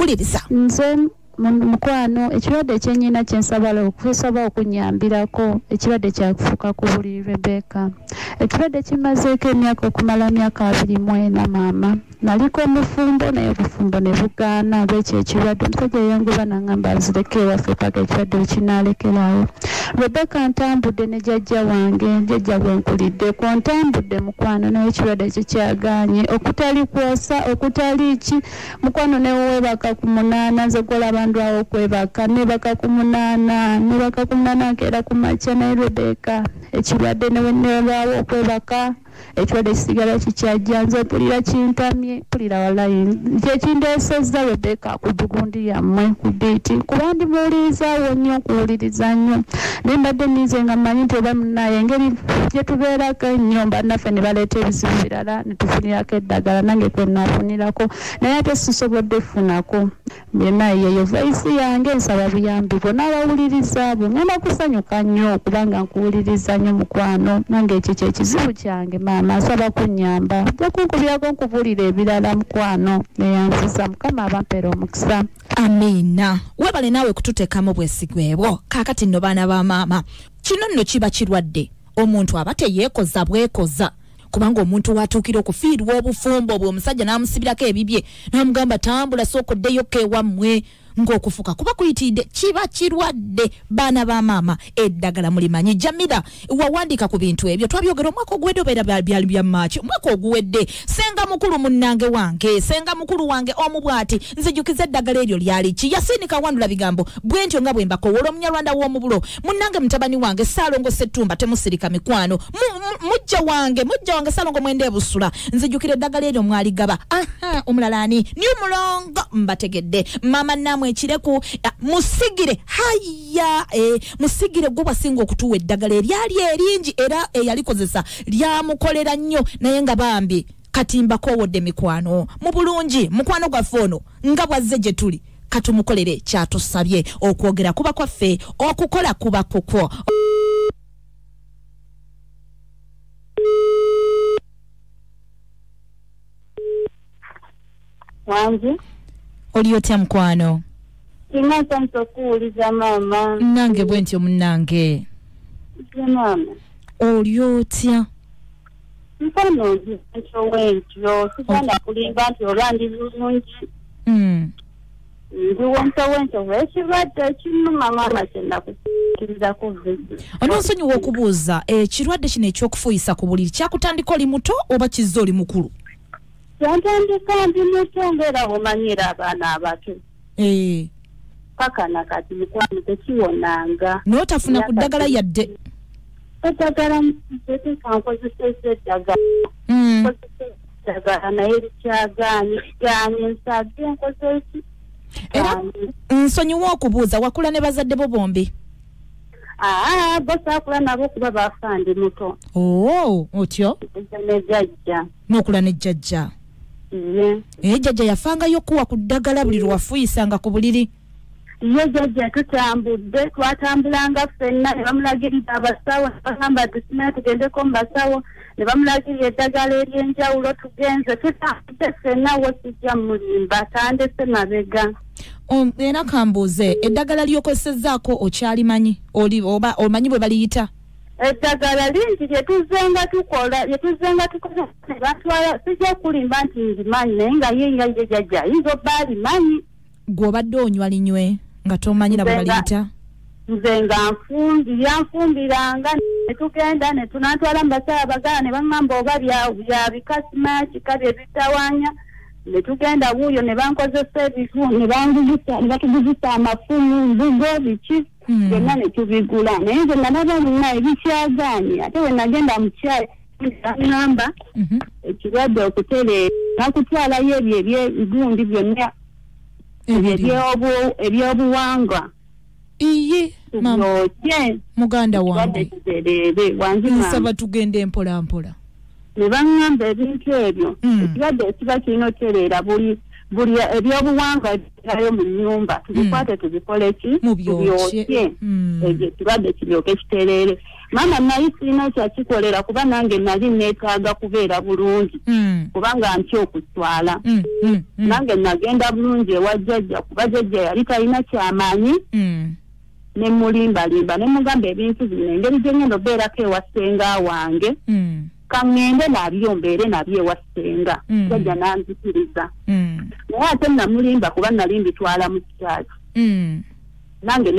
Wuliriza. Nze mukwano ekirwadde kyennyina kyensabala okusaba okunyambirako ekirwadde kyakufuka ku buli Rebecca. Ekirwadde kimazeeko emyaka okumala myaka 24 maama. Naliko omufumbo naye obufumbo ne bugaana olw'ekyo ekirwadde. Omusajja yangoba n'angamba nzireko ewaffe paka ekirwadde bwe kinaalekerawo. Rebecca ntambudde ne jjajja wange, jjajja gwe nkuliddeko, ntambudde mukwano naye ekirwadde kikyagaanye. Okutali kwosa, okutali ki, mukwano ne weebaka ku 8 nze gw'olaba ndwawo okwebaka, neebaka ku 8, neebaka ku 8 nkeera ku makya naye Rebecca ekirwadde ne neerwawo okwebaka ekirwadde kisigala kikyajja. Nze mpulira kintamye, mpulira walayi kyekindeesezza Rebecca ku bugundi yammwe ku biiti kuba ndi muwulirizaawo nnyo, nkuwuliriza nnyo naye mbadde nninze nga mmanyi nti oba munnaye engeri gye tubeerako ennyo bannaffe ne baleeta ebizibu birala ne tufunirako eddagala nange kwe naafunirako naye ate sisobodde kufunako. Byonna yeeyo voice yange, nsaba buyambi bwo n'abawuliriza bo. Ngenda kusanyuka nnyo kubanga nkuwuliriza nnyo mukwano, nange ekyo kye kizibu kyange maama, nsaba kunnyamba. Nja kunkubirako nkubuulira ebirala mukwano, neyanziza Mukama abampeera omukisa. Amiina. Webale naawe kututeekamu bwesigwe bwo. Kaakati nno baana ba maama, kino nno kiba kirwadde omuntu aba teyeekoza bwekoza, kubanga omuntu watuukira okufiirwa obufumbo bwe omusajja n'amusibirako ebibye n'amugamba tambula sooka oddeyo ewammwe ng'okufuka kuba kuyitiridde. Kiba kirwadde baana ba maama, eddagala mulimanyi. Jamila wawandiika ku bintu ebyo, twabyogera omwaka oguwedde obeera byali bya Maaki omwaka oguwedde. Senga mukulu munnange wange, senga mukulu wange omu bw'ati, nzijukiza eddagala eryo lyali ki? Yasinika wandula bigambo bwe ntyo nga bwe mbakowoola Omunyarwanda w'omubulo munnange mutabani wange Ssaalongo Ssettumba, temusirika mikwano. Mujja wange Ssaalongo mwende ebusula, nzijukira eddagala eryo mwaligaba. Aha, omulala ani? Ni Mulongo mbategedde. Mama namwe ekireku musigire haya musigire gwe wasinga okutuwa eddagala eryali eringi era eyalikozesa lyamukolera nnyo naye nga bambi kati mbakowodde mikwano mu bulungi. Mukwano gwaffe ono nga bwazze gye tuli katumukolere kyatusabye. Okwogera kuba kwaffe, okukola kuba kukwo. Wangi oli otya mukwano? Nsanyuse okuwuliza maama. Nange bwe ntyo munnange. Maama oli otya? Mukwano ndi ntyo sigenda kulimba nti oba ndi bulungi. Ndi wentyo ekirwadde ekinnuma maama kye nakukkiriza vidiyo. Onoonsonyiwa okubuuza, ekirwadde kino ekyokufuuyisa ku buliri kyakutandika oli muto oba kizze oli mukulu? Kyantandika ndi muto ng'era bw'omanyira abaana abato. Paka na kati mukwano tekiwonanga. N'otafuna ku ddagala yadde? Eddagala nteeka nkozesezza eddagala. Nkozesezza eddagala naye likyagaanye, kigaanye nsabye nkoze eki? Era nsonyiwa okubuuza, wakula ne bazadde bo bombi? Bo saakula nabo kuba baafa ndi muto. Oo, otyo? Ne jjajja. N'okula ne jjajja. Jjajja yafangayo okuwa ku ddagala buli lwe wafuuyisanga ku buliri? Ye jjajja tutambudde, twatambulanga ffenna ne bamulagirira abasawo, ne bagamba tusimanye tugendeko mu basawo, ne bamulagirira eddagala ery'enjawulo, tugenze tutambudde ffenna wo sijja mulimba, tandese mabega. Era kambuuze, eddagala ly'okozesezzaako okyalimanyi oba omanyi bwe baliyita? Eddagala lingi lye tuzzenga tukola, lye tuzzenga tukola ne batwala, sijja kulimba nti ndimanyi naye nga ye nga ye jjajja ayinza obba alimanyi. Gw'obadde onywa linywe nga tomanyi na bwe baliyita? Nze nga yanfumbiranga ne tugenda ne tunatwala mu basawo abagala ne baŋŋamba oba bya bika simanyi kika bye bitawaanya. Ne tugenda wuuyo ne bankozesa ebifu ne banguzisa ne batuguzisa amafumu, mbugo biki byonna ne tubigula. Naye nze nalaba munnaye bikyagaanye, ate bwe nagenda mu kyayi baŋŋamba ekirwadde okutereera bakutwalayo ebyo eby'egundi byonna ebyobuwangwa. Iye muganda wange nsaba tugende mpola mpola. Ne baŋŋamba ebintu ebyo ekirwadde ekiba kirina otereera buli ebyobuwangwa ebirayo mu nnyumba tubikwate tubikole ki? Tubyokye. Ebyo ekirwadde kiryoke kitereere. Maama nali sirina kyakikolera kuba nange nali neetaaga kubeera bulungi kubanga ntya okuswala. Nange nagenda bulungi ewa jjajja kuba jjajja yali talina kyamaanyi ne mulimbalimba ne mugamba ebintu bino engeri gye ngenda obeerako ewa ssenga wange kaŋŋende nabyo mbeere nabyo ewa ssenga. Jjajja n'anzikiriza. Naye ate namulimba kuba nali mbitwala mu kyaki. Nange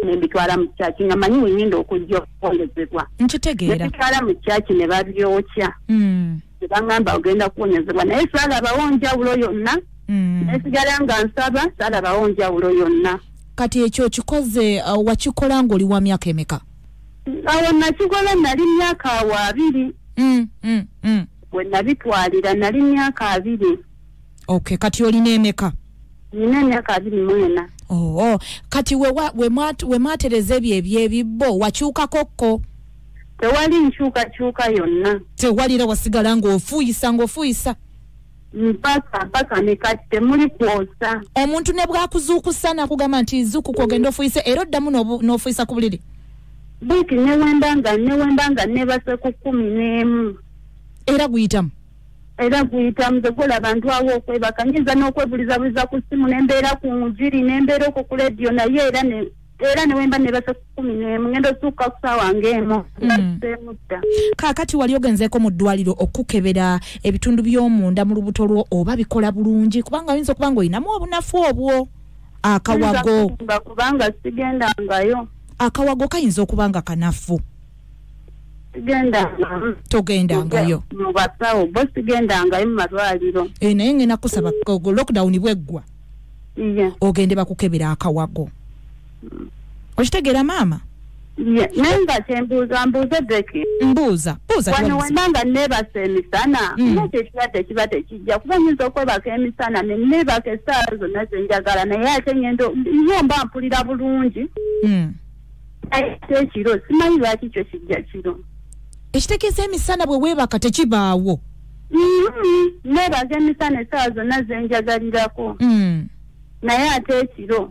nembitwala mu kyaki nga manyi wengenda okujja okuwonyezebwa. Nkitegeera. Nebitwala mu kyaki ne babyokya. Ne baŋŋamba ogenda kuwonyezebwa naye saalabawo njawulo yonna. Nesigala nga nsaba saalabawo njawulo yonna. Kati ekyo kikoze wakikola ng'oli wa myaka emeka? Awo nakikola nali myaka awo 2. We nabitwalira nali myaka 2. Okay, kati olina emeka? Nina emyaka 24. Oh, kati we mwatereza ebyo ebyebibbo wakyukako? Tewali nkyukakyuka yonna. Tewalira wasigala ng'ofuuyisa mpaka ne kati temuli kwosa. Omuntu ne bwakuzuukusa n'akugamba nti zuukuka ogenda ofuuyise era oddamu n'ofuuyisa ku buliri? Buki newembanga nebase ku 11. Era guyitamu? Era guyitamu nze gwolaba ndwawo okwebaka nyinza n'okwebulizabuliza ku ssimu ne mbeera ku njiri ne mbeera okwo ku leediyo naye era newemba nebase ku 11 ngenda osuuka ku ssaawa ng'emu. Kaakati wali ogenzeeko mu ddwaliro okukebera ebitundu by'omunda mu lubuto lwo oba bikola bulungi kubanga oyinza okuba ng'olinamu obunafu obwo akawago? Kubanga sigendangayo. Akawago kayinza okuba nga kanafu. Sigendangayo. Togendangayo. Mu basawo bo sigendangayo mu malwaliro. Naye ngenda kusaba lockdown bweggwa. Ogende bakukebera akawago. Okitegeera maama? Naye nga kyembuuza mbuuze Becky. Mbuuza. Wano wembanga neebasa emisana nakyo ekirwadde kiba tekijja kuba nyinza okwebaka emisana ne neebaka essaawa zonna ze njagala naye ate ngenda yo mba mpulira bulungi. Ate ekiro simanyi lwaki kyo kijja kiro. Ekitegeeza emisana bwe weebaka tekibaawo? Neebaka emisana essaawa zonna ze njagalirako. Naye ate ekiro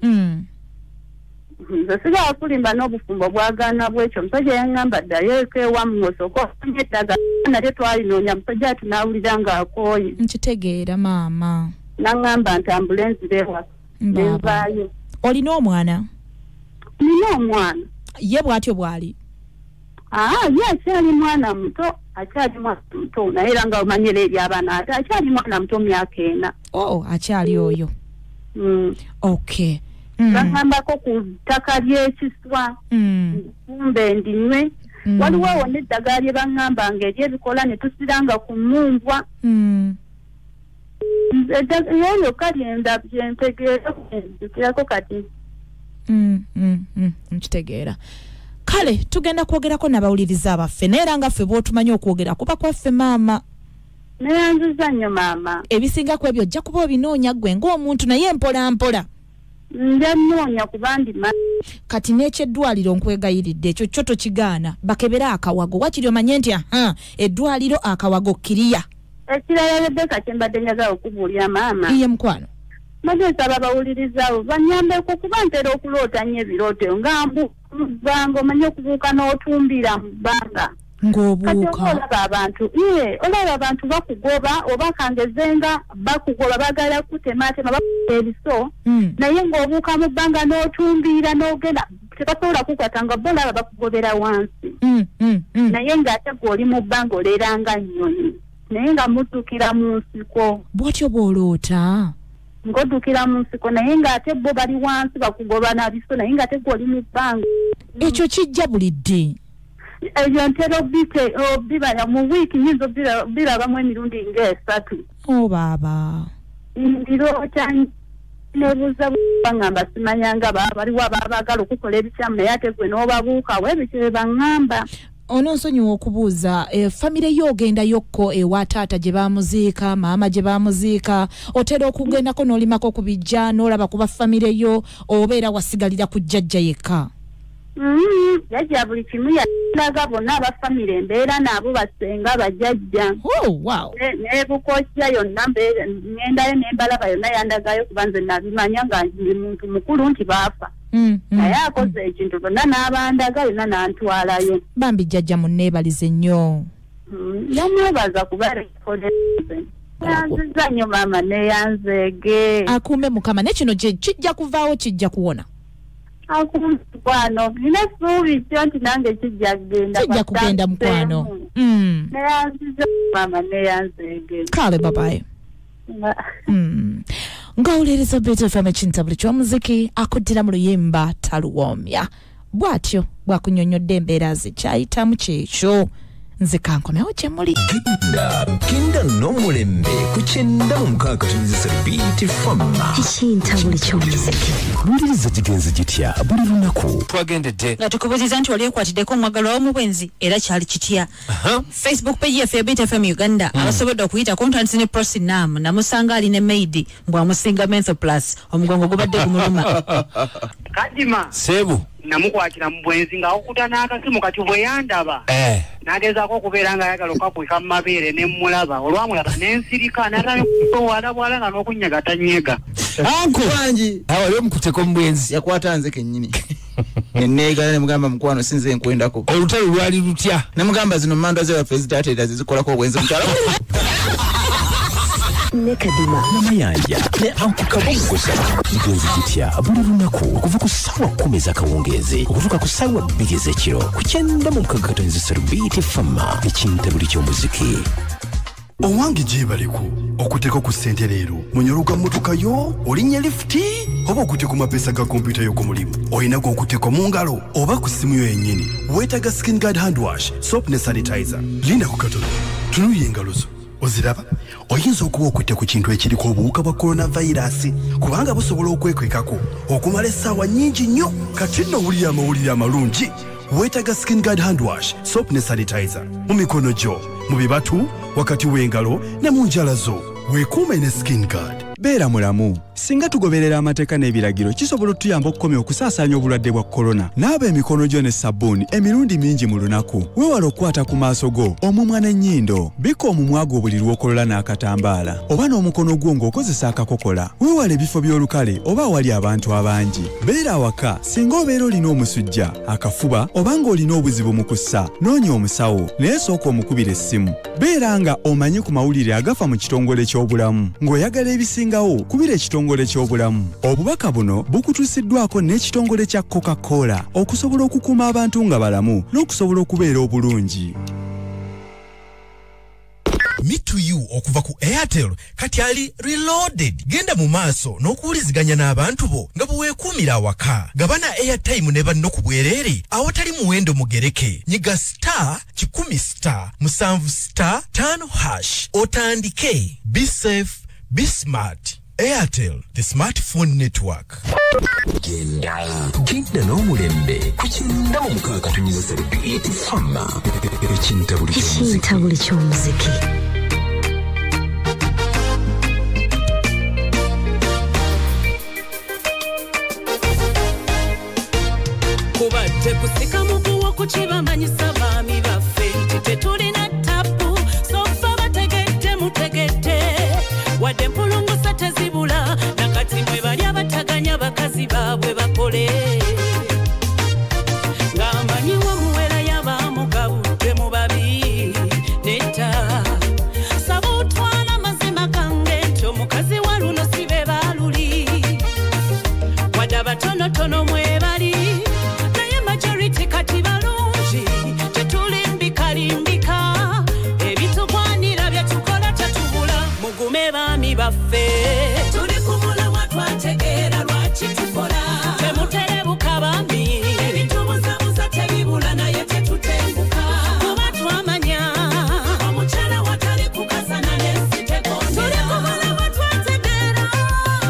nze sigala kulimba n'obufumbo bwagaana bwekyo. Omusajja yaŋŋamba ddayo eka ewammwe osooke ofunye eddagala nalyo twalinoonya musajja ati n'awulira ng'akooye. Nkitegeera maama. N'aŋŋamba ntambule nzire ewaka. Nenvaayo. Olina omwana? Nina omwana. Ye bw'atyo bw'ali? Ye akyali mwana muto, akyali mwana muto naye era nga omanyira eby'abaana ate akyali mwana muto myaka 4. Oh, akyali oyo. Okay. Baŋŋambako ku ttaka ly'ekiswa nfumbe ndinywe. Waliwo awo n'eddagala lye baŋŋambanga ery'ebikola ne tusiranga ku mmumbwa. Eryo lyenda lyentegeera nzijukirako kati. Nkitegeera. Kale tugenda kwogerako n'abawuliriza abaffe naye era nga ffe bw'otumanyi okwogera kuba kwaffe maama. Neyanziza nnyo maama. Ebisinga ku ebyo ojja kuba obinoonya ggwe ng'omuntu naye mpola mpola. Nja nnoonya kuba ndima. Kati n'ekyeddwaliro nkwegayiridde ekyo kyo tokigaana bakebere akawago wakiri omanye nti eddwaliro akawago kiriya. Ekirala Rebecca kye mbadde njagala okubuulira maama. Iye mukwano. Mbadde nsaba abawuliriza abo bannyambeko kuba ntera okuloota nnyo ebirooto nga mu bbanga omanyi okubuuka n'otumbira mu bbanga. Ng'obuuka. Olaba abantu olaba abantu bakugoba oba kangezenga bakugoba baagala kutematema bakuba ebiso naye ng'obuuka mu bbanga n'otumbiira n'ogenda tebasobola kukwata nga bo olaba bakugobera wansi. Naye ng'ate gwe oli mu bbanga oleera nga nnyonyi naye nga muddukira mu nsiko. Bw'otyo bw'oloota? Ng'oddukira mu nsiko naye ng'ate bo bali wansi bakugoba na biso naye ng'ate gwe oli mu bbanga. Ekyo kijja buli ddi? Ebyo ntera obibala mu wiiki nyinza obirabamu emirundi ng'esatu. Oh baaba. Ndiroota nebuuza baŋŋamba simanyanga baliwo abaagala okukola ebikyamu naye ate gwe n'obabuukawo ebyo bye baŋŋamba. Ononsonyiwa okubuuza famire yo ogendayokko ewa taata gye bamuziika maama gye bamuziika otera okugendako n'olimako ku bijja n'olaba kuba famire yo obeera wasigalira ku jjajja yekka? Jjajja buli kimu yalaga bonna aba famire embeera nabo basenga bajjajja. Oh, wow. Ne bukojja yonna ngendayo ne mbalaba yonna yandagayo kuba nze nabimanya nga ndi muntu mukulu nti baafa. Naye akoze ekintu byonna n'abandaga yonna n'antwalayo. Bambi jjajja munneebalize nnyo. Yamwebaza kuba rekodenze. Yanziza nnyo maama neyanzeege. Akuume Mukama, ne kino kijja kuvaawo, kijja kuwona. Akuume mukwano, nina essuubi kyo nti nange kijja kugenda. Kijja kugenda mukwano. Neyanziza maama neyanzeege. Kale babaye. Ngawuliriza Beat FM ekintabuli ky'omuziki akuddira mu luyimba taluwoomya. Bw'atyo bw'akunnyonnyodde embeera ze kyayitamu kyekyo. Nze kankomewo kye muli. Genda n'omulembe ku 96 Beat FM. Ekintabuli ky'omuziki. Wuliriza kigenze kitya buli lunaku. Twagendedde nga tukubuuziza nti wali okwatiddeko omwagalwa wo mu bwenzi era kyali kitya. Facebook page yaffe ya Beat FM Uganda abasobodde okuyitako ntandise ne Prosi Nam namusanga ali ne maid mbw'amusinga Mentho Plus omugongo gubadde gumuluma. Kadima Sebu namukwatira mu bwenzi ng'akukuta n'akasimu kati bwe yandaba n'agezaako okubeera nga ayagala okakweka mu mabeere ne mmulaba olwamulaba ne nsirika n'atawalabwala nga n'okunyaga tanywega. Anko wangi awo wali omukuteko mu bwenzi. Yakwata nze kennyini neneegala ne mugamba mukwano sinze nkwendako. Olutalo lwali lutya? Ne mugamba zino mmandwa zaffe zitateera zizikolako obwenzi mukyala. Ne Kadima Namayanja ne Anko Kabongosa kigenze kitya buli lunaku okuva ku ssaawa 10 ez'akawungeezi okutuuka ku ssaawa 2 ez'ekiro ku 96 Beat FM ekintabuli ky'omuziki. Owange gyebaleko okuteeka ku ssente leero munyolo gwa mmotoka yo olinnya lifuti oba okutte ku mapeesa ga kompyuta yo ku mulimu olina g'okuteeka mu ngalo oba ku ssimu yo yennyini. Weetaaga Skin Guard hand wash, soap ne sanitizer. Linda ku katono tunuulira engalo zo oziraba. Oyinza okuba okutte ku kintu ekiriko obuwuka bwa coronavirus kubanga busobola okwekwekako okumala essaawa nnyingi nnyo. Kati nno owulira amawulire amalungi. Weetaaga Skin Guard hand wash, soap ne sanitizer mu mikono gyo, mu bibatu, wakati w'engalo ne mu njala zo. Weekuume ne Skin Guard. Beera mulamu. Singa tugoberera amateeka n'ebiragiro kisobola otuyamba okukomya okusaasaanya obulwadde bwa korona. Naaba emikono gyo ne sabbuuni emirundi mingi mu lunaku. Weewale okukwata ku maaso go, omumwa n'ennyindo. Bikka omumwa gwo buli lw'okolola n'akatambaala oba n'omukono gwo ng'okozesa akakokola. Weewale ebifo by'olukale oba awali abantu abangi. Beera awaka singa obeera olina omusujja, akafuba oba ng'olina obuzibu mu kussa. Noonya omusawo naye sooka omukubira essimu. Beera nga omanyi ku mawulire agafa mu kitongole ky'obulamu. Ng'oyagala ebisingawo kubira ekitongole ky'obulamu. Obubaka buno bukutuusiddwako n'ekitongole kya Coca-Cola okusobola okukuuma abantu nga balamu n'okusobola okubeera obulungi. Me to you okuva ku Airtel kati ali reloaded. Genda mu maaso n'okuwuliziganya n'abantu bo nga bwe weekuumira awaka. Gabana airtime ne banno ku bwereere awatali muwendo mugereke. Nyiga *100 *7 *5# otandike. Be safe, be smart. Airtel, the smartphone network. Genda n'omulembe ku 96 Beat FM ekintabuli ky'omuziki. Kubadde kusika muguwa kukibamanyisa baami baffe nti tetulina tapu sofa bategedde mutegedde wadde mpulungusa tezibula nakati mwe bali abataganya bakazi baabwe bakole ng'amanyiwo muwera yabamugabudde mu babi netta saba otwala amazima gange nti omukazi wa luno si be baaluli wadde abatonotono mwe bali naye majority kati balungi tetulimbikalimbika ebitugwanira byetukola tetubula mugume baami baffe tuli kumula twategeera lwaki tukola temuterebuka bambi ebitubuzabuza tebibula naye tetutenguka kuba twamanya omukyala watali kukasana n'ensi tegondera tuli kumula twategeera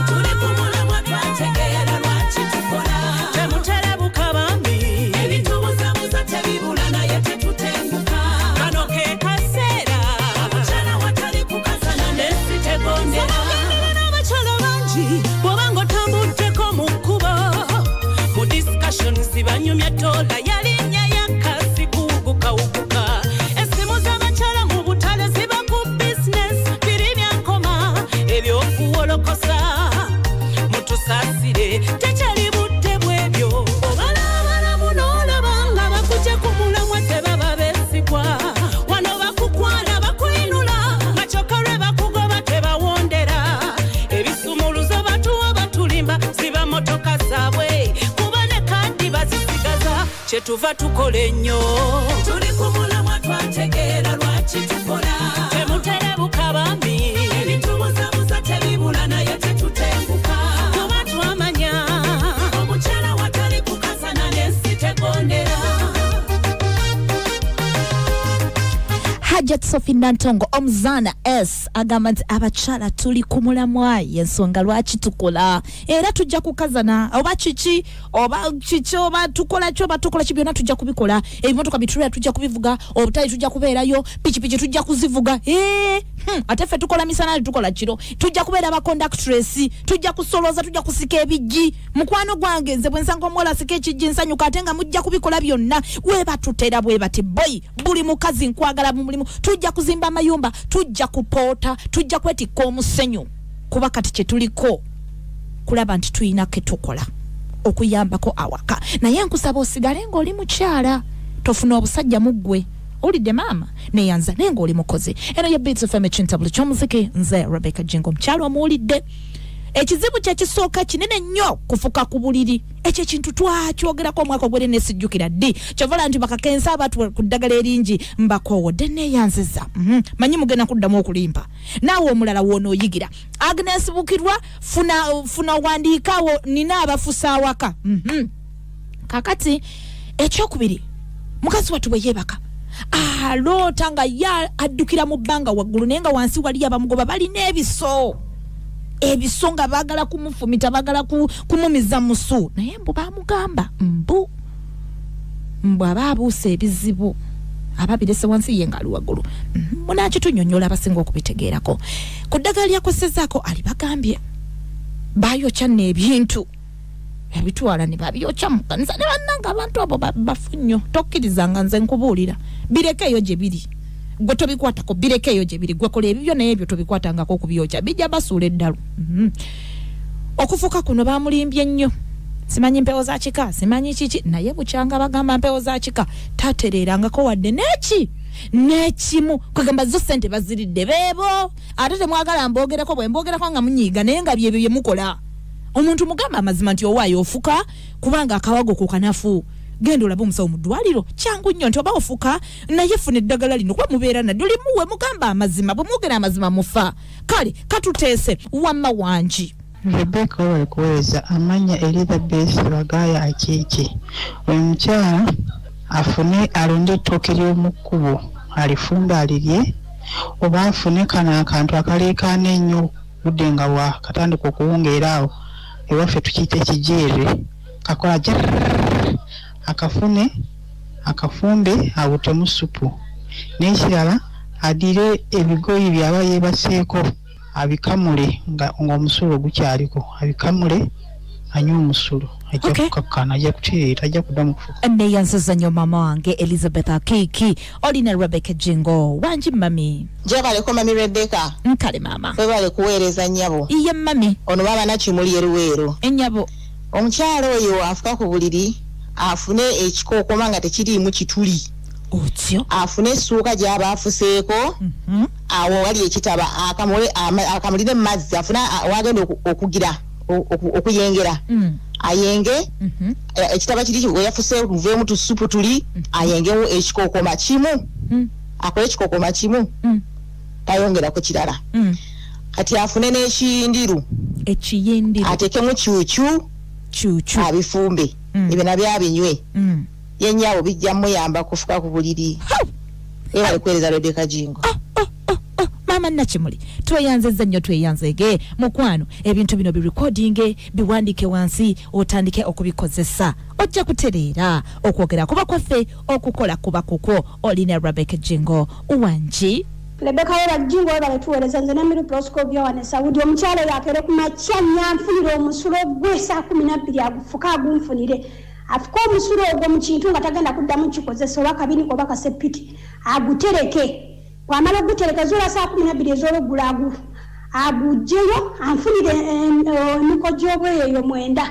tuli kumula twategeera lwaki tukola temuterebuka bambi ebitubuzabuza tebibula naye tetutenguka kano ke kaseera omukyala watali kukasana n'ensi tegondera. Abakyala bangi bw'obanga otambuddeko mu kkubo mu discussions banyumya dola yalinnya yakasi kuwugukawuguka essimu z'abakyala mu butale ziba ku business biri byankoma ebyokuwolokosa mutusaasire tekyali budde bwebyo. Kyetuva tukola ennyo. Tuli ku mulamwa twategeera lwaki tukola. Temuterebuka bambi. Ebitubuzabuza tebibula naye tetutenguka. Kuba twamanya omukyala watali kukasana n'ensi tegondera. Hajat Sophie Nantongo Omzana S agamba nti abakyala tuli ku mulamwa, y'ensonga lwaki tukola era tujja kukazana oba kiki oba kiki oba tukola ki oba tukola ki, byonna tujja kubikola. Ebimotoka bitulira tujja kubivuga, obutale tujja kubeerayo, pikipiki tujja kuzivuga. Ate ffe tukola misana, tukola kiro, tujja kubeera ba conductress, tujja kusoloza, tujja kusika ebijji. Mukwano gwange nze bwe nsanga omuwala asika ekijji nsanyuka, ate nga mujja kubikola byonna. We batutera bwe bati boy, buli mukazi nkwagala mu mulimu. Tujja kuzimba amayumba, tujja kupoota, tujja kwetikka omusenyu, kuba kati kye tuliko kulaba nti tulina ke tukola okuyambako awaka. Naye nkusaba osigale ng'oli mukyala, tofuna obusajja mu ggwe. Owulidde maama? Neyanza naye ng'oli mukozi. Eno ye Beats FM ekintabuli ky'omuziki, nze Rebecca Jingo. Omukyala omuwulidde. Ekizibu kye kisooka kinene nnyo kufuka ku buliri. Ekyo ekintu twakyogerako omwaka ogwere nesijjukira ddi. Kyovola nti bakakensa abantu ku ddagala eringi mbakoowodde neeyanziza. Manyi mugenda kuddamu okulimpa. Naawe omulala w'onooyigira. Agnes Bukirwa, funa wandiikawo nina abafusa awaka. Kakati ekyokubiri, mukazi wattu bwe yeebaka aloota nga ye addukira mu bbanga waggulu, naye nga wansi waliyo abamugoba balina ebiso. Ebiso nga baagala kumufumita, baagala kumumiza musu. Naye mbu baamugamba mbu aba abuusa ebizibu aba birese wansi ye ng'ali waggulu. Munaakitunyonnyola abasinga okubitegeerako. Ku ddagala lyakosezaako alibagambye baayokya nno ebintu, ebitwala ne babyokya mu kkanisa. Ne bannange abantu abo bafu nnyo. Tokkirizanga nze nkubuulira, birekeeyo gye biri. Gwe tobikwatako, birekeeyo gye biri. Gwe kola ebibyo naye ebyo tobikwatangako okubyokya, bijja basuula eddalu. Okufuka kuno baamulimbye nnyo. Simanyi mpewo za kika, simanyi kiki, naye bukyanga bagamba mpewo za kika tatereerangako wadde n'eki n'ekimu. Kwegamba zo ssente baziridde beebo, ate temwagala mboogerako, bwe mboogerako nga munyiiga, naye nga byebyo bye mukola. Omuntu mugamba amazima nti owaayo ofuka kubanga akawago ko kanafu, genda olabe omusawo mu ddwaliro. Kyangu nnyo nti oba ofuka naye funa eddagala lino kuba mubeera nalyo limuwe. Mugamba amazima, bwe mwogera amazima mufa. Kale katuteese wamma wangi. Rebecca webale kuweereza. Amannya Elizabeth Bagaya Akiiki. Oyo mukyala afune alonde ettooke ly'omu kkubo alifumbe alirye, oba afune kano akantu akaleekaana ennyo budde nga wakatandika okuwungeera awo ewaffe tukiyita ekijeere, kakola jerrrr, akafune akafumbe awutemu ssupu. N'ekirala adire ebigoyi by'aba yeebaseeko abikamule ng'omusulo gukyaliko, abikamule anywe omusulo, ajja kukakkana, ajja kutereera, ajja kuddamu kufuka. Neyanziza nnyo maama wange Elizabeth Akiiki. Olina Rebecca Jingo wangi mami. Gyebaleko mami Rebecca. Nkale maama. Webale kuweereza nnyabo. Iye mami. Ono baba Nakimuli Eruweero. Ennyabo. Omukyala oyo afuka ku buliri afune ekikookoma nga tekiriimu kituli. Otyo. Afune essuuka gy'aba afuseeko. Awo wali ekitaba akamulire mu mazzi, afune wagenda okugira okuyengera. Ayenge ekitaba kiri we yafuse muveemu tusupu tuli, ayengemu ekikookoma kimu. Akole ekikookoma kimu. Tayongerako kirala. Kati afune n'ekiyindiru. Ekiyindiru. Ateekemu kyukyu. Kyukyu. Abifumbe. Ebyo nabyo abinywe. Yennyabo bijja muyamba kufuka ku buliri. Webale kuweereza Rebecca Jingo. Maama Nakimuli tweyanzezza nnyo, tweyanzege mukwano. Ebintu bino birekodinge, biwandike wansi, otandike okubikozesa, ojja kutereera. Okwogera kuba kwaffe, okukola kuba kukwo. Olina Rebecca Jingo wangi. Rebecca webale Jingo webale tuweereza. Nze Namiru Proscovia wane Saudi. Omukyala oyo akere ku makya nnyanfunire omusulo gwe 12:00 agufuka agunfunire. Afuke omusulo ogwo mu kintu nga tagenda kuddamu kikozesa, oba kabiniko oba kasepiti, agutereke. Bw'amala ogutereka zuula 12:00 ez'olweggulo aguggyeyo anfunire emiko gy'obweyoyo 9,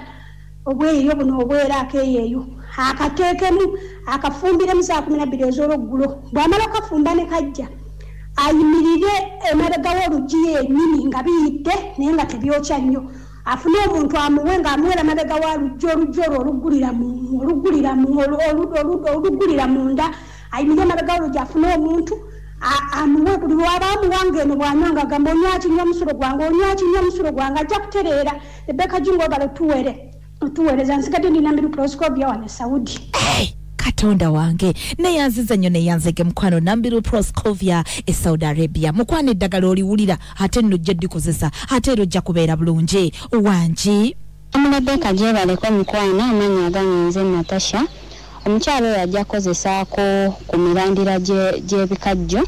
obweyoyo buno obwera akeeyeeyo, akateekemu akafumbiremu 12:00 ez'olweggulo. Bw'amala okafumba ne kajja ayimirire emabega w'oluggi yennyini nga biyidde naye nga tebyokya nnyo, Afune omuntu amuwe ng'amuwera mabega wa lujja olujja olwo oluggulira munda ayimirire mabega w'oluggi afune omuntu amuwe buli lw'aba amuwanga eno bw'anywanga agamba onywa kinywa omusulo gwange onywa kinywa omusulo gwange ajja kutereera. Rebecca Jingo obale tuweereza nsigadde ndi Namiru Proscovia wano e Saudi. Katonda wange neyanziza nnyo neyanzege mukwano Namiru Proscovia e Saudi Arabia. Mukwano eddagala oliwulira ate nno ojja ddikozesa ate era ojja kubeera bulungi. Wangi Rebecca gyebaleko mukwano, amannya agange nze Natasha. Omukyala oyo ajja kukozesaako ku mirandira gy'ebikajjo,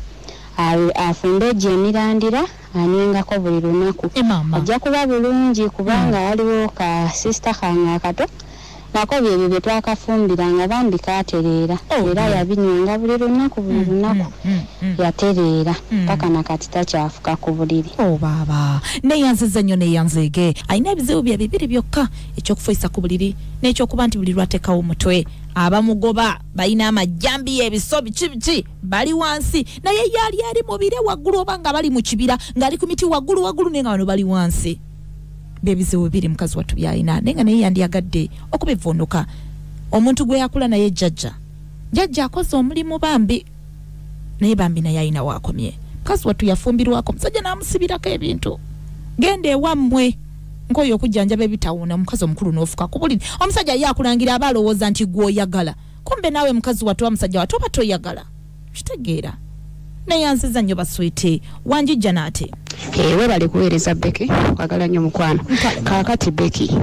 afumbe egyo emirandira anywengako buli lunaku. Ajja kuba bulungi kubanga waliwo ka sisita kange akato nako byebyo bye twakafumbiranga bambi katereera era yabinywanga buli lunaku buli lunaku yatereera paka nakati takyafuka ku buliri. Oh baaba neyanziza nnyo neyanzeege. Alina ebizibu bye bibiri byokka, ekyokufuisa ku buliri n'ekyokuba nti buli lw'ateekawo omutwe abamugoba balina amajjambiya ebiso biki biki bali wansi, naye yali ali mu bire waggulu oba nga bali mu kibira ng'ali ku miti waggulu waggulu naye nga bano bali wansi. Byebizibu bibiri mukazi wattu byalina, naye nga naye yandiyagadde okubivuunuka. Omuntu gwe yakula naye jjajja jjajja akoze omulimu bambi, naye bambi naye alina waakomye. Mukazi wattu yafumbirwako omusajja n'amusibirako ebintu, genda ewammwe nkoyo okujjanjaba ebitawuuna. Omukazi omukulu n'ofuka ku buliri, omusajja ye akulangira aba alowooza nti gw'oyagala, kumbe naawe mukazi wattu omusajja wattu oba toyagala. Kitegeera. Neyanziza nnyo baswiti wanjijja n'ate. Webale kuweereza Becky, kwagala nnyo mukwano. Kaakati Becky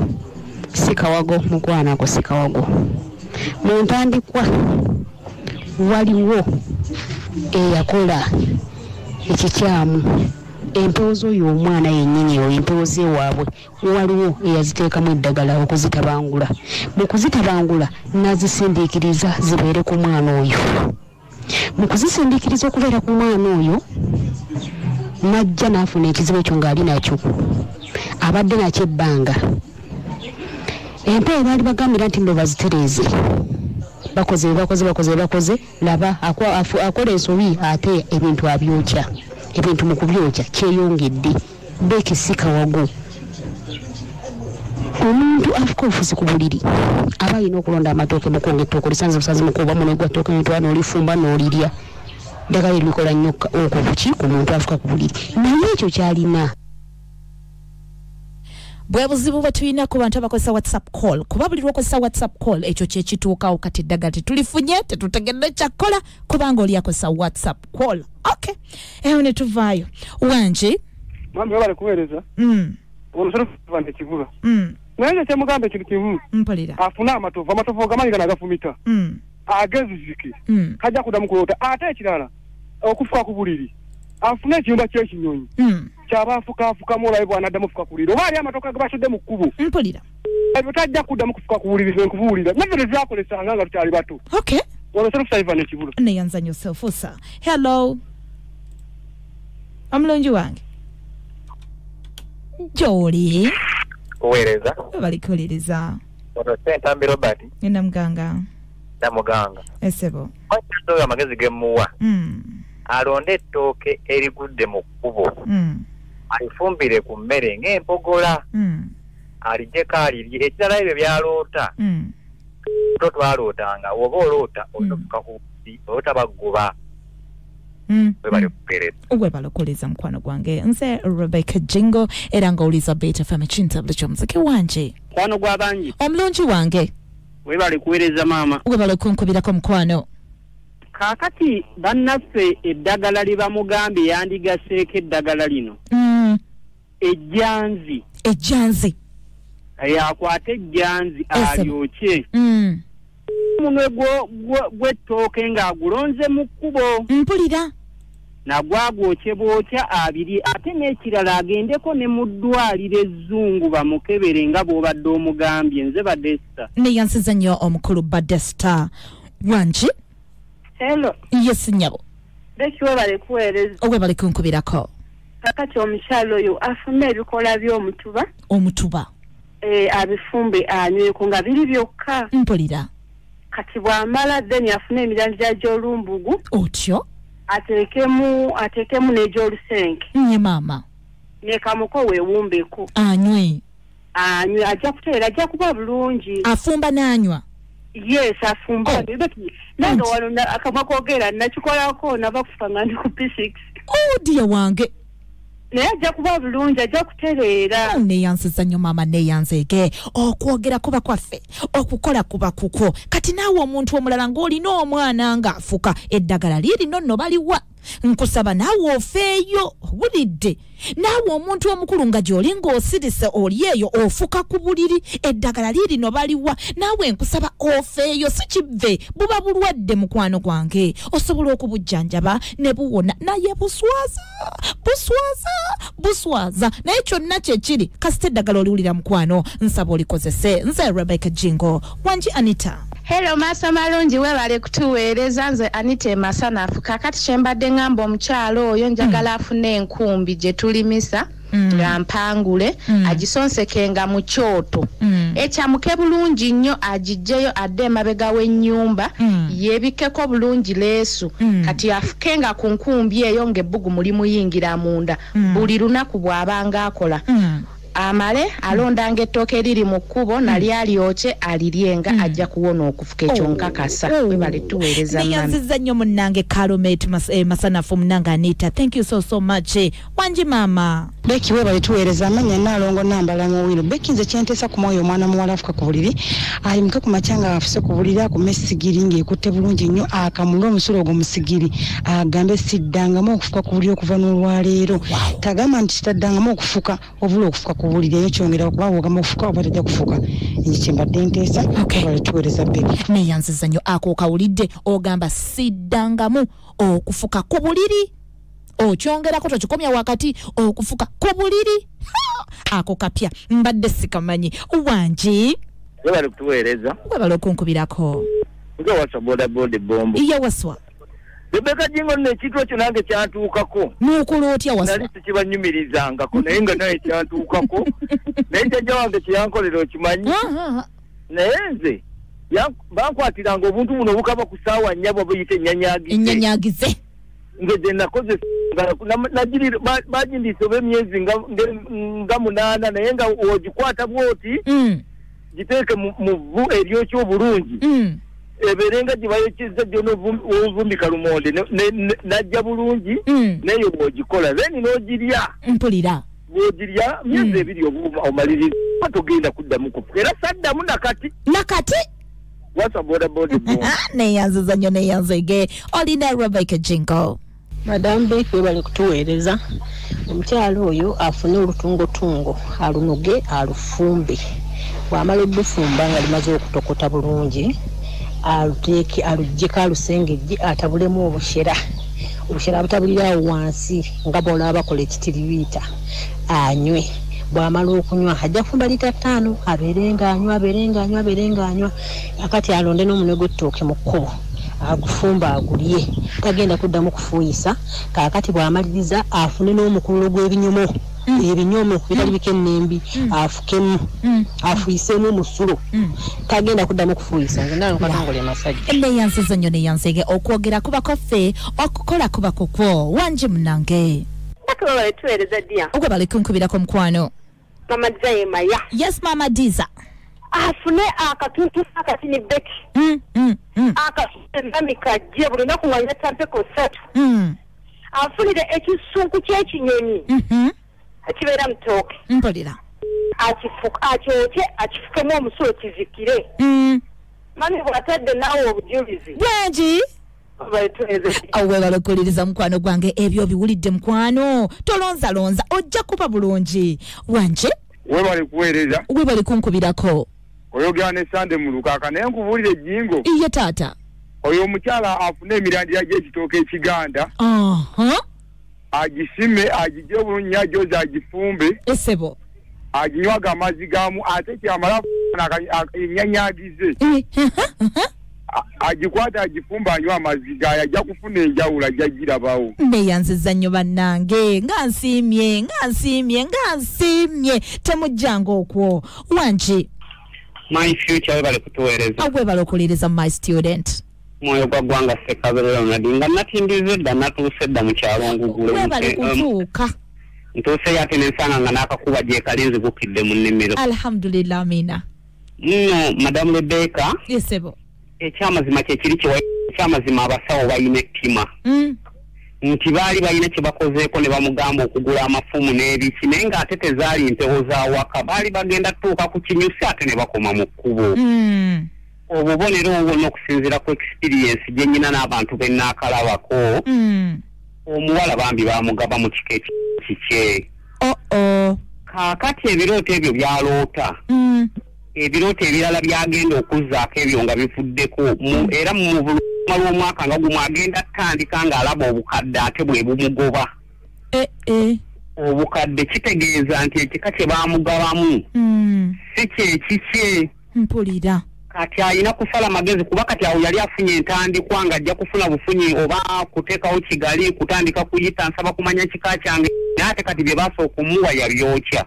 si kawago mukwano, ako si kawago. Mu ntandikwa waliwo eyakola ekikyamu, empewo z'oyo omwana yennyini oyo empewo z'ewaabwe waliwo eyaziteekamu eddagala okuzitabangula. Mu kuzitabangula n'azisindiikiriza zibeere ku mwana oyo. Mu kuzisindiikiriza okubeera ku mwana oyo najja n'afuna ekizibu ekyo ng'ali nakyo, abadde nakyo ebbanga. Empewo baali bagambira nti nno bazitereeze, bakoze bakoze bakoze bakoze, laba akola ensobi ate ebintu abyokya, ebintu mu kubyokya kyeyongedde. Becky si kawago. Omuntu afuka obufuzi ku buliri aba alina okulonda amatooke mukonga ettooke olisanze busanze mukuba muno gwa ttooke n'otwala n'olifumba n'olirya. Ddagala erikola nnyo okuki ku muntu afuka ku buliri, naye ekyo kyalina. Bwe buzibu bwe tulina ku bantu abakozesa WhatsApp call, kuba buli lw'okozesa WhatsApp call ekyo kye kituukawo. Kati eddagala tetulifunye, tetutegedde kyakkola kubanga oli akozesa WhatsApp call. Okay, eyo ne tuvaayo. Wangi mwami webale kuweereza. Omusolo kuva ekibula naye nze kyemugamba ekintu kimu, mpulira afune amatovu, amatovu ogamanyi gano agafumita agezizike kajja kuddamu kuloota. Ate ekirala okufuka ku buliri, afune ekiyumba ky'ekinyonyi kyaba afukaafukamu olabe bw'anaddamu fuka ku buliri, oba ali amatooka ge basudde mu kkubo. Mpulira ebyo tajja kuddamu kufuka ku buliri, nze nkubuulira naffe tetwakolesanga nga tukyali bato. Okay, olosolufusaivana ekibula. Neyanza nnyo Selfusa. Hello omulungi wange gy'oli kuweereza. Webale kuwuliriza. Ono Ssentambi Robert. Ngenda muganga. Namuganga. Esebo. Oyo amagezi ge mmuwa. Alonde ettooke erigudde mu kkubo. Alifumbire ku mmere ng'empogola. Alijjeko alirye. Ekirala ebyo by'aloota. To twalootanga oba oloota olina okufuka ku buliri oloota baggoba. Webale kuweereza. Webale okuwuliriza mukwano gwange. Nze Rebecca Jingo era ng'owuliza Beta FM ekintabuli ky'omuziki wanje. Mukwano gw'abangi. Omulungi wange. Webale kuweereza maama. Webale kunkubirako mukwano. Kaakati bannaffe eddagala lye bamugambye yandigaseeko eddagala lino. Ejjanzi. Ejjanzi. Akwate ejjanzi alyokye. Omunwe gw'ettooke ng'agulonze mu kkubo. Mpulira. Nagwagwokye bwokya abiri. Ate n'ekirala agendeko ne mu ddwaliro ezzungu bamukebere nga bw'obadde omugambye. Nze Badesta. Neyansiza nnyo omukulu Badesta. Wangi? Hello. Yes nnyabo. Becky webale kuweereza. Webale kunkubirako. Kakati omukyala oyo afumbe ebikola by'omutuba. Omutuba. Abifumbe anyweko nga biri byokka. Mpulira. Kati bw'amala then afune emirandira gy'olumbugu. Otyo? Ateekemu n'egy'olusenke. Nye maama. Ne kamuko weewumbeko. Anywe. Anywe, ajja kutereera, ajja kuba bulungi. Afumba n'anywa? Yes, afumba. Nange wano akamwa koogera nakikolako, nava kufa nga ndi ku P6. Oh dear wange. Naye ajja kuba bulungi, ajja kutereera. Neeyanziza nnyo maama, neeyanzeege. Okwogera kuba kwaffe, okukola kuba kukwo. Kati naawe omuntu omulala ng'olina omwana ng'afuka, eddagala lirino nno baliwa. Nkusaba naawe ofeeyo, owulidde. Naawe omuntu omukulu nga gy'oli ng'osirise oli eyo ofuka ku buliri, eddagala lirino baliwa. Naawe nkusaba ofeeyo, si kive, buba bulwadde mukwano gwange. Osobola okubujjanjaba ne buwona, naye buswaza, buswaza, buswaza. Naye kyonna kye kiri, kasita eddagala oliwulira mukwano, nsaba olikozese. Nze Rebecca Jingo, wangi Anita. Hello maaso malungi, webale kutuweereza. Nze Anita Masanafu. Kakati kye mbadde ngamba omukyalo oyo, njagala afune enkumbi gye tulimisa nga mpangule, agisonsekenga mu kyoto, ekyamuke bulungi nnyo, agiggyeyo adde emabega w'ennyumba, yeebikkeko bulungi leesu. Kati afukenga ku nkumbi eyo ng'ebbugumu limuyingira munda buli lunaku bw'abanga akola. Amale alondanga ettooke eriri mu kkubo nalyo alyokye aliryenga, ajja kuwona okufuka. Ekyo nkakasa. Webale tuweereza mami. Neyanziza nnyo munnange Karomate Masanafu, munnange Anita, thank you so so much. Wangi maama. Becky webale tuweereza. Amanya Naalongo Nambala Muwiro. Becky, nze kyenteesa ku mwoyo omwana muwala afuka ku buliri, ayimuke ku makya nga afuse ku buliri, akume essigiri ng'ekutte bulungi nnyo, akamule omusulo ogwo mu sigiri, agambe siddangamu okufuka ku buliri okuva n'olwaleero. Tagamba nti kitaddangamu okufuka, obula okufuka ku buliri, eyo kyongera okuba bw'ogamba okufuka oba tajja kufuka. Nze kyembadde nteesa. Webale tuweereza Becky. Neyanziza nnyo. Ako okawulidde, ogamba siddangamu okufuka ku buliri, okyongerako tokikomya wakati, okufuka ku buliri. Ako kapya, mbadde sikamanyi. Wangi. Webale kutuweereza. Webale okunkubirako. Nze Waswa boda boda bombo. Iye Waswa. Rebecca Jingo, nno ekintu ekyo nange kyantuukako. Nuukula otya Waswa? Nali sikibanyumirizangako, naye nga naye kyantuukako. Naye jjajja wange kyeyankolera okimanyi. Naye nze bankwatiranga obuntu buno obukaba ku ssaawa 4 bwe buyita ennyanyagize. Ennyanyagize. Nze gye nakoze bagindiisa oba emyezi nga 8, naye nga ogikwata bw'oti, giteeke mu vvu eryokya obulungi, ebeere nga gye bayokyezza gyona ovumbika lumonde, najja bulungi, naye bw'ogikola then n'ogirya. Mpulira. Bw'ogirya myezi 2 oba omaliriza, togenda kuddamu kufuka. Era saddamu nakati. Nakati? Waswa boda boda bombo. Neyanziza nnyo, neyanzege. Olina Rebecca Jingo. Madamu Becky webale kutuweereza. Omukyalo oyo afune olutungotungo, alunoge, alufumbe. Bw'amala obbufumba nga limaze okutokota bulungi, aluteeke, aluggyeko, alusengejje, atabulemu obushera. Obushera abutabulira awo wansi nga bw'olaba bakola ekitiribiita, anywe. Bw'amala okunywa ajja kufumba lita 5, abeere ng'anywa, abeere ng'anywa, abeere ng'anywa. Akati alonde n'omunwe gw'ettooke mu kkubo, agufumba agulye, tagenda kuddamu kufuuyisa. Kaakati bw'amaliriza afune n'omukululo gw'ebinyomo, ebinyomo bitali bikennembi, afukemu, afuyiseemu omusulo, tagenda kuddamu kufuuyisa. Nze ndaba Katongole Masajja. Neyanziza nnyo, neyanzege. Okwogera kuba kwaffe, okukola kuba kukwo. Wangi munnange. Webale tuweereza dear. Webale kunkubirako mukwano. Mama Diza Yemaya. Yes Mama Diza. Afune akatuntu akatini Becky. Akatuntu kajje buli lunaku nga alina tampeko 3. Afunire ekisunku ky'ekinyonyi. Ekibeera mu ttooke. Mpulira. Akyokye, akifukemu omusulo kizikire. Mami bw'atadde naawe obujulizi. Bwangi. Webale okuwuliriza mukwano gwange, ebyo biwulidde mukwano, tolonzalonza, ojja kuba bulungi. Wanje. Webale kuweereza. Webale kunkubirako. Oyogera ne Sande mu Lukaaka, naye nkubuulire Jingo. Iye taata. Oyo omukyala afune emirandira gy'ekitooke ekiganda. Agisime, agigye obulungi, agyoze, agifumbe. Essebo. Aginywaga amazzi gaamu, ate kyamala ennyanyagize. Agikwata agifumba anywa amazzi gayo, ajja kufuna enjawulo, ajja girabawo. Neyanziza nnyo bannange, nga nsiimye, nga nsiimye, nga nsiimye, temujjanga okwo. Wangi. My future webale kutuweereza. Webale okuwuliriza my student. Mwoyo gwa ggwanga Ssekabere Ronald, nga natimbiza edda, natuuse edda mu kyalo Ngugule. Webale kutuuka. Ntuuseyo ate nensanga nga n'akakuba gye kalinzi gukidde mu nnimiro. Alhamdulillah, amina. Nno Madamu Rebecca. Yesebo. Ekyamazima kye kiri ekyamazima abasawo balina ettima. Nti baali balina kye bakozeeko ne bamugamba okugula amafumu n'ebiki, naye ng'ate tezaali mpewo za waka, baali bagenda tuuka ku kinyusi ate ne bakoma mu kkubo. Obubonero obwo n'okusinziira ku experience gye nnyina n'abantu be nnaakalabako, omuwala bambi baamugaba mu kika kikye. Kaakati ebirooto ebyo byaloota. Ebirooto ebirala byagenda okuzzaako ebyo nga bivuddeko, era mu buluma lw'omwaka nga gumu agenda atandika ng'alaba obukadde ate bwe bumugoba. Obukadde kitegeeza nti ekika kye baamugabamu si kye kikye. Mpulira. Kati alina kusala magezi, kuba kati awo yali afunye entandikwa ng'ajja kufuna bufunyi oba kuteekawo kigali kutandika kuyita nsaba kumanya kika kyange, naye ate kati bye baasooka okumuwa yabyokya.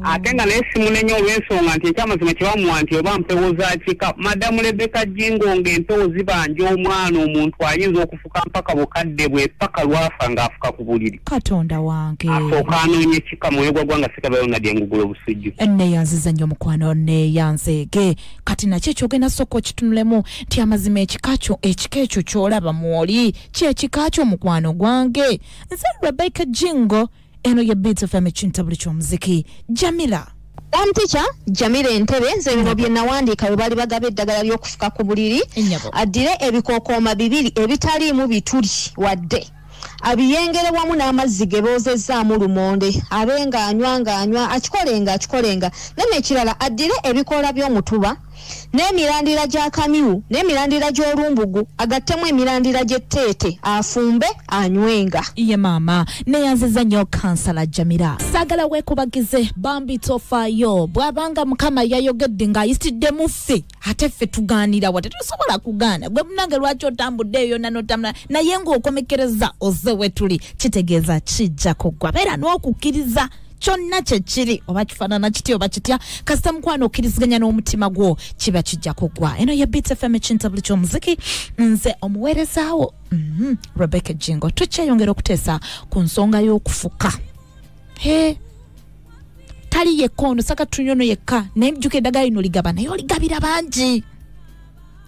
Ate nga naye simunenya olw'ensonga nti ekyamazima kye bamuwa nti oba mpewo za kika. Madamu Rebecca Jingo ng'empewo zibanja omwana, omuntu ayinza okufuka mpaka bukadde bwe paka lwafa ng'afuka ku buliri. Katonda wange. Asooka anoonye ekika mwoyo gwa ggwanga sikabayo nga dyengugula obusujju. Neeyanziza nnyo mukwano, neeyanzeege. Kati nakyo ekyogenda sooka okitunulemu nti amazima ekika kyo, ekika ekyo ky'olaba mwoli kyekika kyo mukwano gwange. Nze Rebecca Jingo, eno ye Beats FM ekintabuli ky'omuziki. Jamila. Teacher Jamila Entebe, nze bino bye nawandiika bwe bali bagaba eddagala ly'okufuka ku buliri. Addire ebikookooma bibiri ebitaliimu bituli wadde, abiyengere wamu n'amazzi ge boozezzaamu lumonde, abe ng'anywa ng'anywa, akikolenga akikolenga. Nene ekirala, addire ebikoola by'omutuba n'emirandira gya kamyu n'emirandira gy'olumbugu, agattemu emirandira gy'etteete, afumbe anywenga. Iye maama, neyanziza nnyo Kansala Jamila. Saagala weekubagize bambi tofaayo, bw'abanga Mukama yayogedde ng'ayitidde mu ffe, ate ffe tugaanira wa, tetusobola kugaana. Gwe munnange lwaki otambudde eyo yonna n'otambula, naye ng'okomekereza ozze we tuli, kitegeeza kijja kuggwa. Beera n'okukkiriza kyonna kye kiri, oba kifaanana kitya oba kitya, kasita mukwano okkiriziganya n'omutima gwo kiba kijja kuggwa. Eno ye Beats FM ekintabuli ky'omuziki, nze omuweerezaawo Rebecca Jingo. Tukyeyongera okuteesa ku nsonga y'okufuka. Tali yekka ono, saka tunyono yekka, naye jjuka eddagala lino ligaba, naye oligabira bangi.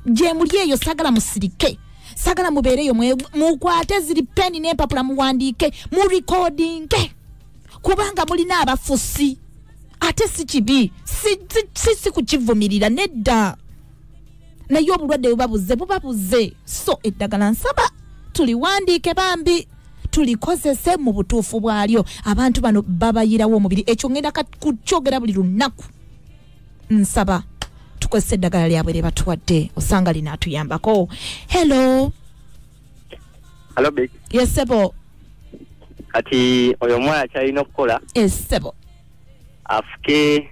Gye muli eyo saagala musirike, saagala mubeereyo, mukwate ziri peni n'empapula muwandiike, murekodinge, kubanga mulina abafusi. Ate si kibi, si kukivumirira nedda, naye obulwadde buba buze, buba buze. So eddagala nsaba tuliwandiike bambi, tulikozese mu butuufu bwalyo. Abantu bano babayirawo omubiri, ekyo ngenda kukyogera buli lunaku. Nsaba tukozese eddagala lyabwe lye batuwadde, osanga linaatuyambako. Hello. Hello, Big. Yes, sebo. Kati oyo omwana kyalina okukola, Esebo. afuke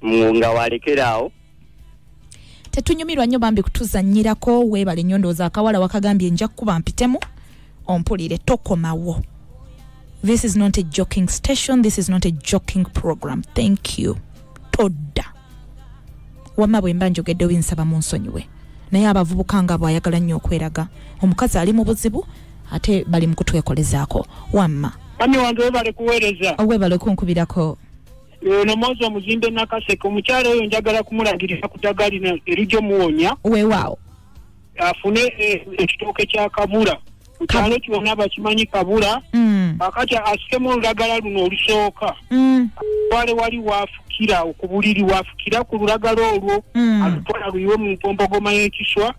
nga walekeraawo. Tetunyumirwa nnyo bambi kutuzannyirako, weebale nnyo. Ndowooza akawala wakagambye nja kukuba mpitemu ompulire, tokomawo. This is not a joking station, this is not a joking program. Thank you. Todda. Wamma bwe mba njogedde nsaba munsonyiwe, naye abavubuka nga bw'ayagala nnyo okweraga, omukazi ali mu buzibu ate bali mu kutwekolezaako. Wamma Mami wange webale kuweereza. Webale kunkubirako. Ono Mozi omuzimbe Nakaseke, omukyala oyo njagala kumulagirira ku ddagala lino erijja omuwonya. Weewaawo. Afune ekitooke kya kabula. Ku kyalo kyonna bakimanyi kabula. Akati asikemu olulagala luno olusooka. Wale wali wafukira ku buliri, wafukira ku lulagala olwo, alutwala luyiwe mu mpompogoma y'ekiswa.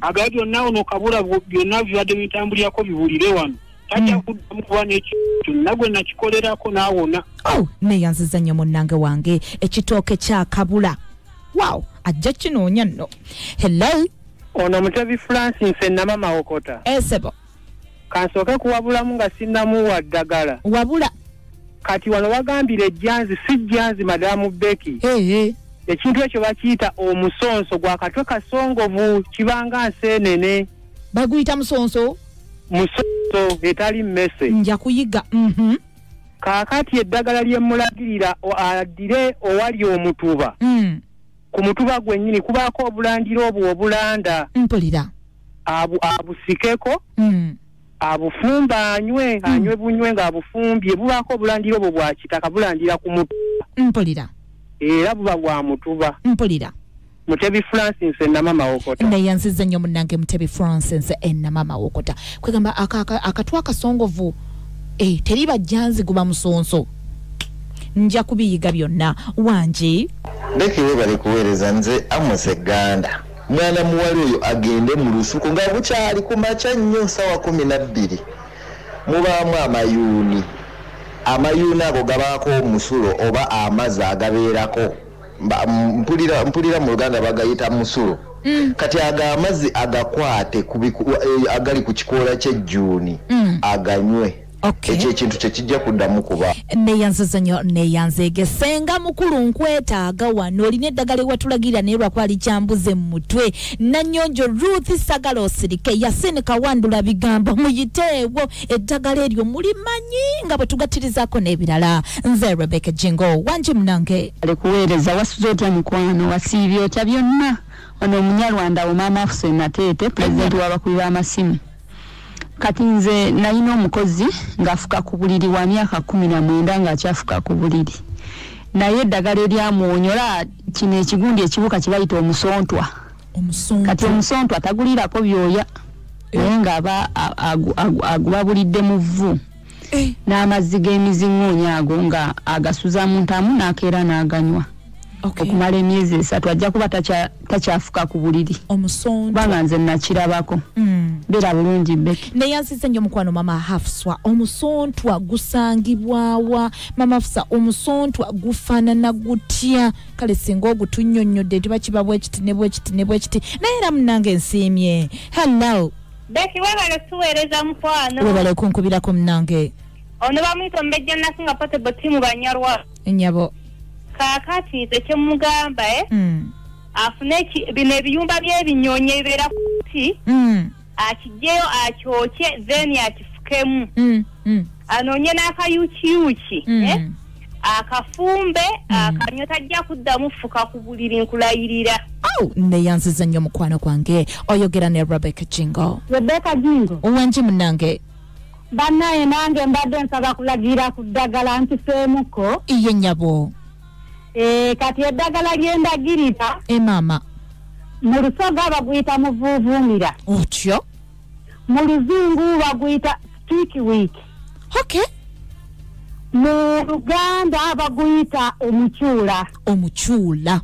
Agala byonna ono kabula byonna bibadde bitambulirako biwulire wano. Tajja kuddamu kuba n'ekintu nagwe nakikolerako n'awona. Oh, neeyanziza nnyo munnange wange, ekitooke kya kabula. Wow, ajja kinoonya nno. Hello. Ono Mutebi Francis Nnamama Okota. Esebo. Kansooke kuwabulamu nga sinnamuwa ddagala. Wabula. Kati wano wagambira ejjanzi, si jjanzi Madamu Becky. Ekintu ekyo bakiyita omusonso gwa katwe kasongovu, kibanga nseenene. Baguyita musonso? Musonso etali mmese. Nja kuyiga. Kaakati eddagala lye mmulagirira addire owali omutuba. Ku mutuba gwennyini kubaako obulandira obwo obulanda. Mpulira. Abusikeko. Abufumba anywe, anywe bunywe ng'abufumbye, bubaako obulandira obwo bwa kitaka, bulandira ku mutuba. Mpulira. Era buba bwa mutuba. Mpulira. Mutebi Francis Enamama Wokota. Neyanziza nnyo munnange Mutebi Francis Enamama Wokota. Kwegamba akatwa akasongovu teriba jjanzi guba musonso. Nja kubiyiga byonna. Wangi. Becky webale kuweereza, nze Amos Egganda. Mwana muwala oyo agende mu lusuku nga bukyali ku makya nnyo ssaawa 12. Mubaamu amayuuni. Amayuuni ago gabaako omusulo oba amazzi agabeerako. Mpulira mu Luganda bagayita musulo. Kati ago amazzi agakwate agali ku kikoola ky'ejjuuni aganywe. Ekyo ekintu kyekijja kuddamu kuba. Neyanziza nnyo, neyanzeege. Senga mukulu nkwetaaga wano, olina eddagala ewatulagira naye lwakwali kyambuze mu mutwe. Nannyonjo Ruth Sagala osirike, Yasin Kawandula bigambo muyiteewo eddagala eryo mulimanyi nga bwe tugattirizaako n'ebirala. Nze Rebecca Jingo, wangi munange. Alikuweereza, wasuze otya mukwano, wasiibye otya byonna. Ono Omunyarwanda Maama Afuse Nateete, pulezidenti w'abakubi b'amasimu. Kati nze nalina omukozi ng'afuka ku buliri wa myaka 19 ng'akyafuka ku buliri, naye eddagala eryamuwonyola kino ekigundi ekibuka kye bayita omusontwa. Kati omusontwa tagulirako byoya, naye ng'aba agubabulidde mu vvu n'amazzi g'emiziŋŋoonyo ago nga agasuza mu ntamu n'akeera n'aganywa. Okumala emyezi 3 ajja kuba takyafuka ku buliri. Kubanga nze nakirabako. Beera bulungi Becky. Neyanziza nnyo mukwano Mama Hafswa. Omusontwa gusangibwawa? Mama Hafsa, omusontwa gufaanana gutya? Kale singa ogutunnyonnyodde tuba kiba bwekiti ne bwekiti ne bwekiti. Naye era munnange nsiimye. Hello. Becky, webale tuweereza mukwano. Webale kunkubirako munnange. Ono bamuyita Omumbejja Nasinga Portable Team Banyarwa. Nnyabo. Kaakati nze kye mugamba afune bino ebiyumba by'ebinyonyi ebibeera ku muti, akiggyeyo akyokye then akifukemu. Anoonye n'akayukiyuki akafumbe akanywe, tajja kuddamu fuka ku buliri nkulayirira. Neyanziza nnyo mukwano gwange. Oyogera ne Rebecca Jingo. Rebecca Jingo. Wangi munnange. Bannaye nange mbadde nsaba kulagira ku ddagala ntiseemuko. Iye nnyabo. Kati eddagala lyendagirira maama mu Lusoga baguyita muvuuvuumira. Otyo. Mu Luzungu baguyita stick week. Okay. Mu Luganda baguyita omukyula. Omukyula.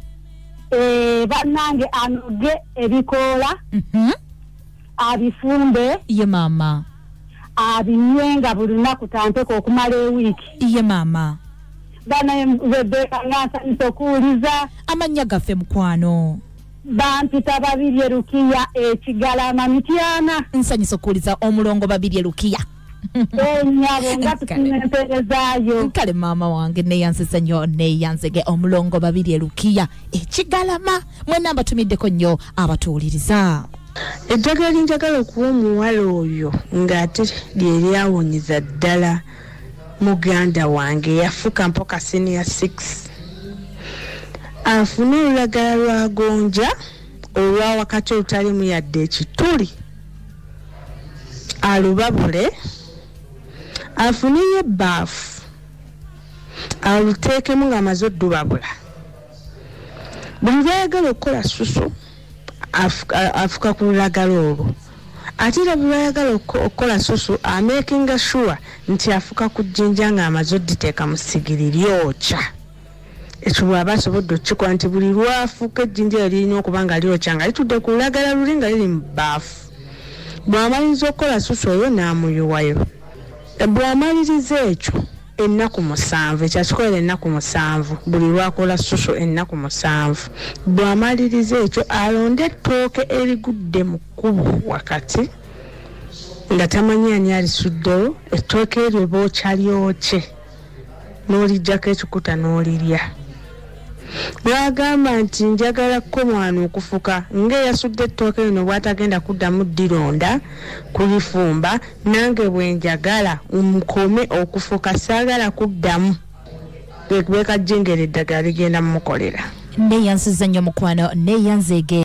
Bannange anoge ebikoola, abifumbe. Iye maama. Abinywenga buli lunaku tampeko okumala ewiiki. Iye maama. Bana Rebecca nga nsanyusa okuwuliza. Amannya gaffe mukwano. Bampita Babirye Rukiya Ekigalama Mityana. Nsanyusa okuwuliza omulongo Babirye Rukiya. Nnyabo nga tusiima empeerezaayo. Kale maama wange neyanziza nnyo, neyanzege omulongo Babirye Rukiya Ekigalama. Mwenna mbatumiddeko nnyo abatuwuliriza. Eddagala lyenjagala okuwa omuwala oyo ng'ate lye lyawonyiza ddala muganda wange yafuka mpaka senior 6. Afune olulagala lwa gonja olwa wakati olutalimu yadde ekituli, alubabule, afuneyo ebbaafu aluteekemu ng'amaze oddubabula. Buli lw'ayagala okukola susu afuka ku lulagala olwo. Ate era buli lw'ayagala okukola susu amakinga sure nti afuka ku jjinja ng'amaze odditeeka mu ssigiri lyokya. Ekyo bw'aba asobodde okukikola nti buli lw'afuka ejjinja eryo lirina okuba nga lyokya nga litudde ku lulagala luli nga liri mu bbaafu. Bw'amaliriza okukola susu oyo n'amuyiwayo. Bw'amaliriza ekyo ennaku 7, ekyakikolera ennaku 7, buli lw'akola susu ennaku 7. Bw'amaliriza ekyo alonde ettooke erigudde mu kkubo wakati nga tamanyi ani alisuddewo, ettooke eryo bookya lyokye n'oliggyako ekikuta n'olirya. Bw'agamba nti njagala kkomwana okufuka ng'eyasudde ettooke lino bw'atagenda kuddamu ddironda kulifumba, nange bwe njagala nkome okufuka saagala kuddamu. Bwe kajjengera eddagala ligenda mmukolera. Neyanziza nnyo mukwano, neyanzeege.